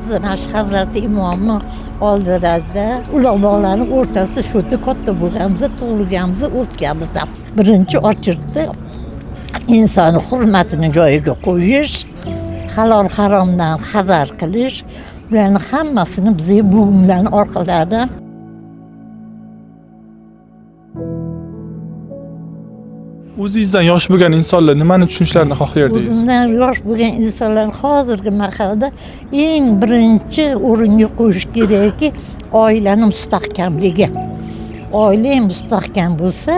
Biz mana shu Hazrati Imomni oldilarida ulamolarni o'rtasida shu yerda katta bo'lganmiz, tug'ilganmiz, o'sganmiz. Birinchi ochirtda insonni hurmatini joyiga qo'yish, halol haromdan hazar qilish, bularni hammasini bizga buvimlarni orqalaridan. O'zingizdan yosh bo'lgan insonlar nimani tushunishlarini xohlardingiz? O'zimdan yosh bo'lgan insonlar hozirgi mahalda eng birinchi o'ringa qo'yish kerakki, oilani mustahkamligi. Oila mustahkam bo'lsa,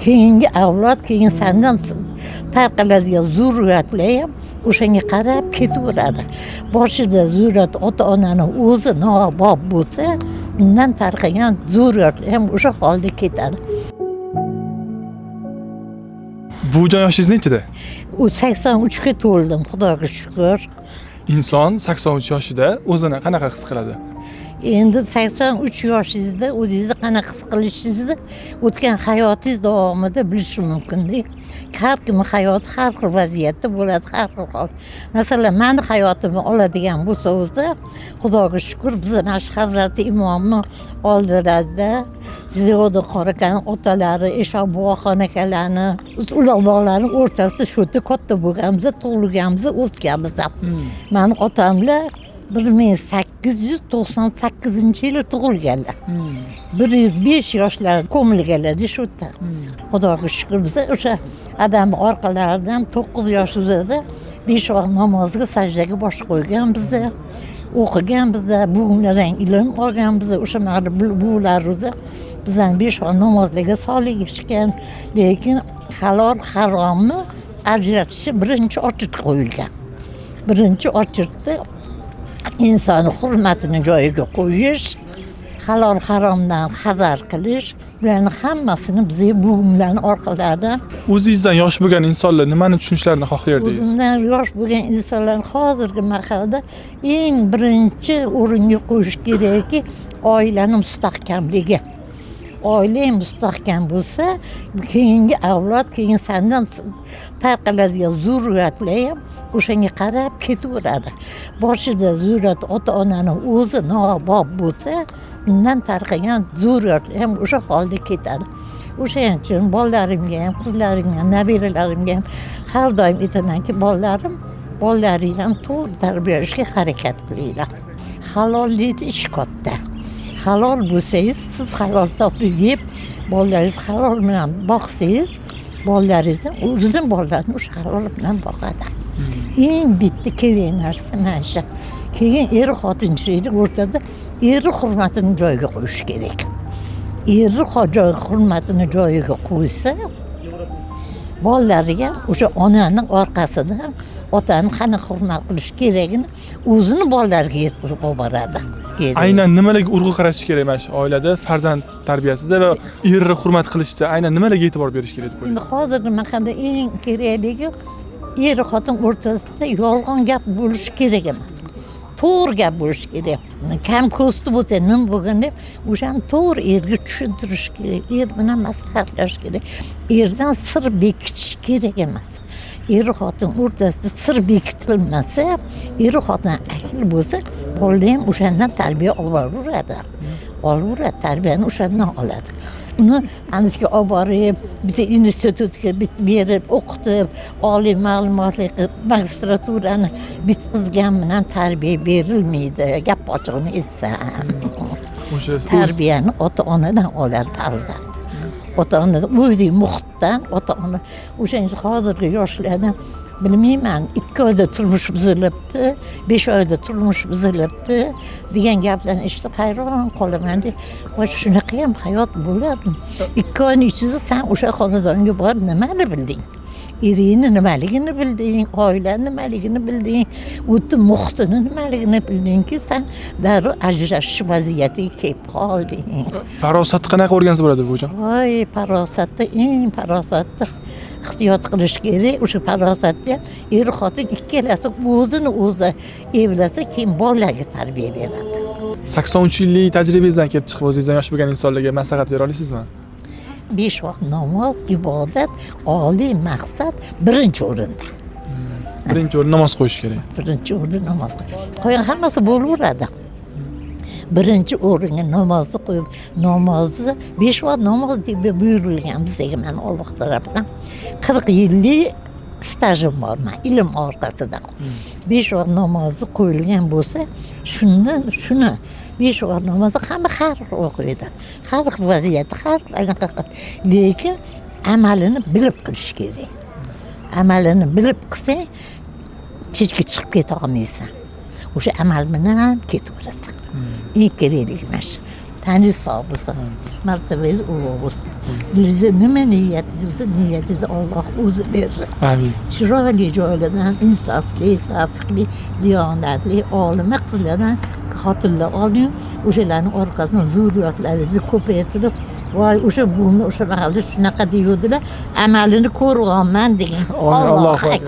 keyingi avlod, keyin sandan tarqaladigan zurriyotlar ham o'shanga qarab ketaveradi. Boshida zurriyot ota-onani o'zi nobop bo'lsa, undan tarqagan zurriyotlar ham o'sha holda ketadi. Buvijon, yoshingiz nechida? U 83 ga to'ldim, Xudoga shukur. Inson 83 yoshida o'zini qanaqa his qiladi? Endi 83 yoshingizda o'zingizni qanaqa his qilishingizni o'tgan hayotingiz davomida bilish mumkin-da. Har kimning hayoti har xil vaziyatda bo'ladi, har xil hol. Masalan, mani hayotimni oladigan bo'lsa o'zi, Xudoga shukur, biz mana shu Hazrati Imomni oldilarida Ziyoda Qorakani otalari, Eshon buvaxon akalarni, ulamolarni o'rtasida shu yerda katta bo'lganmiz, tug'ilganmiz, o'sganmiz. Mani otamlar 1898-yili tug'ilganlar. 105 yoshlar ko'milganlar shu yerda. Xudoga shukur, biz o'sha adam orqalaridan 9 yoshimizda 5 vaqt namozga, sajdaga bosh qo'ygan bizni, o'qigan bizni, buvimlardan ilm olgan bizni, o'sha buvilar o'zi bizani 5 vaqt namozlarga solishgan, lekin halol haromni ajratishi birinchi ochiq qo'yilgan. Birinchi ochiqda insonni hurmatini joyiga qo'yish, halol haromdan hazar qilish, bularni hammasini bizga buvimlarni orqalaridan. O'zingizdan yosh bo'lgan insonlar nimani tushunishlarini xohlardingiz? O'zimdan yosh bo'lgan insonlar hozirgi mahalda eng birinchi o'ringa qo'yish kerakki, oilani mustahkamligi. Oila mustahkam bo'lsa, keyingi avlod, keyin sandan tarqaladigan zurriyotlar ham o'shanga qarab ketaveradi. Boshida zurriyot ota-onani o'zi nobop bo'lsa, undan tarqagan zurriyotlar ham o'sha holda ketadi. O'shaning uchun bolalarimga ham, qizlarimga ham, nabiralarimga ham har doim aytamanki, bolalarim, bolalaringni to'g'ri tarbiyalashga harakat qilinglar. Halollikni ish katta. Halol bo'lsangiz, siz halol topib yeb, bolalaringiz halol bilan boqsangiz, bolalaringizni o'zini bolalarini o'sha halol bilan boqadi. Eng bitta kerak narsa mana shu. Keyin er xotinchilikni o'rtada eri hurmatini joyiga qo'yish kerak. Eri hurmatini joyiga qo'ysa, bolalariga o'sha onaning orqasidan otani qanaqa hurmat qilish keragini o'zini bolalariga yetkazib olib boradi. Aynan nimalarga urg'u qaratish kerak mana shu oilada, farzand tarbiyasida va erni hurmat qilishda aynan nimalarga e'tibor berish kerak deb o'ylaysiz? Endi hozirgi mahallada eng kerakligi er xotin o'rtasida yolg'on gap bo'lishi kerak emas. To'g'ri gap bo'lishi kerak. Kam ko'sti bo'lsa, nima bo'lganda o'shani to'g'ri erga tushuntirish kerak, er bilan maslahatlashish kerak. Erdan sir bekitish kerak emas. Er xotin o'rtasida sir bekitilmasa, er xotin ahil bo'lsa, bolalar ham o'shandan tarbiya olaveradi. Olaveradi, tarbiyani o'shandan oladi. Uni aniga olib borib, bitta institutga berib, o'qitib, oliy ma'lumotli qilib, magistraturani bitkazgan bilan tarbiya berilmaydi. Gap ochig'ini aytsam. Tarbiyani ota-onadan oladi farzand. Ota-onadan, uydagi muhitdan ota-ona. O'shaning uchun hozirgi yoshlarni bilmayman, 2 oyda turmush buzilibdi, 5 oyda turmush buzilibdi degan gaplarni eshitib hayron qolaman. Voy, shunaqa ham hayot bo'ladimi? 2 oyning ichida sen o'sha xonadonga borib nimani bilding? Eringni nimaligini bilding, oilani nimaligini bilding, o'tni muhitini nimaligini bildingki, sen darrov ajrashish vaziyatiga kelib qolding. Farosatni qanaqa o'rgansa bo'ladi buvijon? Voy, farosatni, eng farosatni ehtiyot qilish kerak. O'sha farosatni ham er xotin ikkalasi o'zini o'zi evlasa, keyin bolaga tarbiya beradi. 83 yillik tajribangizdan kelib chiqib, o'zingizdan yosh bo'lgan insonlarga maslahat bera olasizmi? 5 vaqt namoz, ibodat, oliy maqsad birinchi o'rinda. Birinchi o'rin namoz qo'yish kerak. Birinchi o'rinda namoz qo'ygan, hammasi bo'laveradi. Birinchi o'ringa namozni qo'yib, namozni 5 vaqt namoz deb buyurilgan bizga mana Alloh tarafidan. 40 yillik stajim bor man ilm orqasida. 5 vaqt namozni qo'yilgan bo'lsa, shundan shuni 5 vaqt namozni hamma har xil o'qiydi, har xil vaziyatda, har xil anaqa lekin amalini bilib qilish kerak. Amalini bilib qilsang, chetga chiqib keta olmaysan, o'sha amal bilan ketaverasan. Eng kerakligi mana shu. Taningiz sog' bo'lsin, martabangiz ulug' bo'lsin, dilingizda nima niyatingiz bo'lsa, niyatingizni Olloh o'zi bersin. Amin. Chiroyli joylardan, insofli, tavfiqli, diyonatli, olima qizlardan xotinlar oling, o'shalarni orqasidan zurriyotlaringizni ko'paytirib, voy, o'sha buvimni o'sha mahalda shunaqa deyuvdilar, amalini ko'rganman degan. Allohu Allohu akbar.